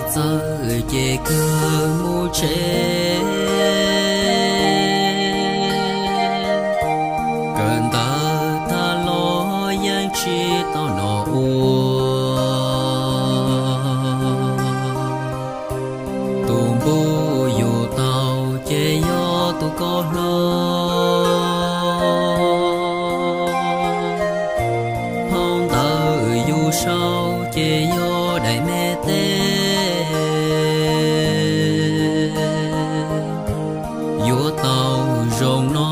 Txawj ces kawg mus tsev, kawm ntawv tag los yeej tsis tau noj ua. Tus npuj yus tau ces yog tus koj hlob, phau ntawv yus sau ces yog daim me teb. Yuav tau zoo no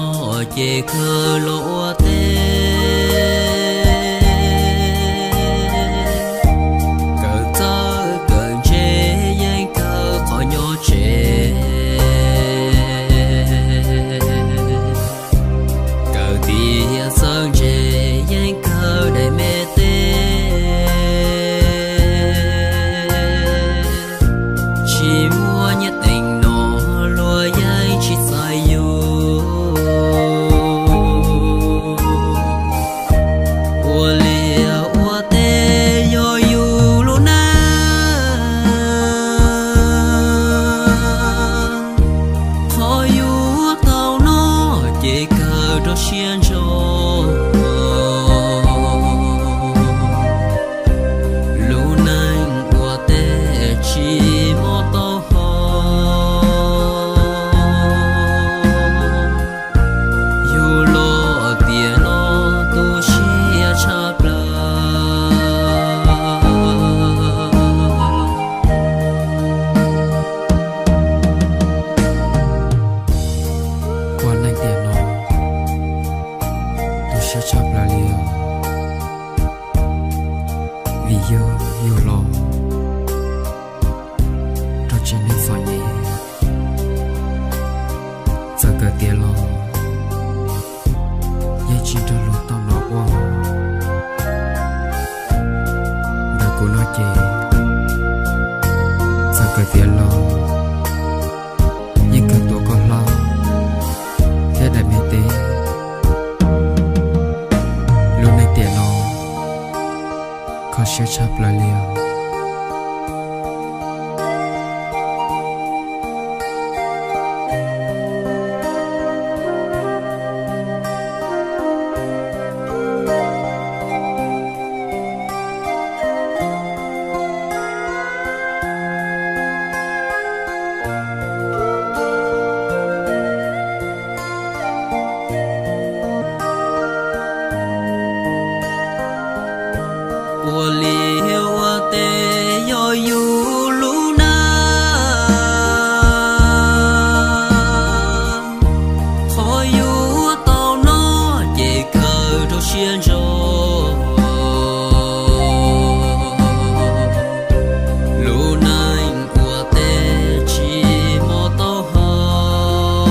ces kawg los ua teb, kawm txawj kawm ntse yeej kawg qhov nyob tsev, kawm tiav txawj ntse yeej kawg daim me teb. Tsis muaj nyiaj teev no luag yeej tsis txais yus. Ua liaj ua teb yog yus lub neej, qhov yuav tau noj ces kawg rau siab ntso. Lub neej ua teb tsis muaj taub hau, yus los tiam no tu siab tshaj plaws. Ua neej tiam no tu siab tshaj plaws li os, vim yog yus los rau tsev neeg txom nyem, txawm kawm tiav los yeej tsis nrog luag tau noj ua. Ntawm kuv no ces txawm kawm tiav los yeej kawg tuav koj hlob thiab daim me teb. Lub neej tiam no kho siab tshaj plaws li os. Ua liaj ua teb yog yus lub neej, qhov yuav tau noj ces kawg rau siab ntso. Lub neej ua teb tsis muaj taub hau,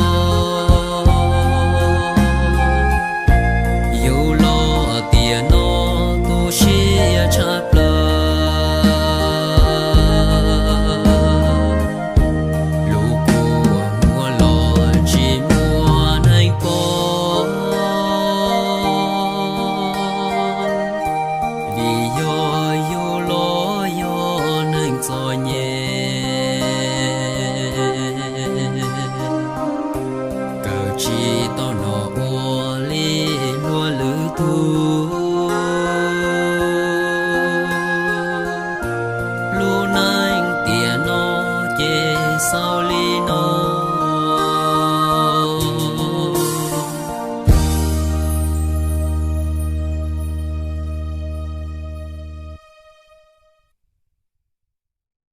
yus los tiam no tu siab tshaj plaws. Lub kua muag los tsis muaj neeg pom, vim yog yus los yog neeg txom nyem, kawm tsis tau noj ua li luag lwm tus. Lub neej tiam no ces xaus li no.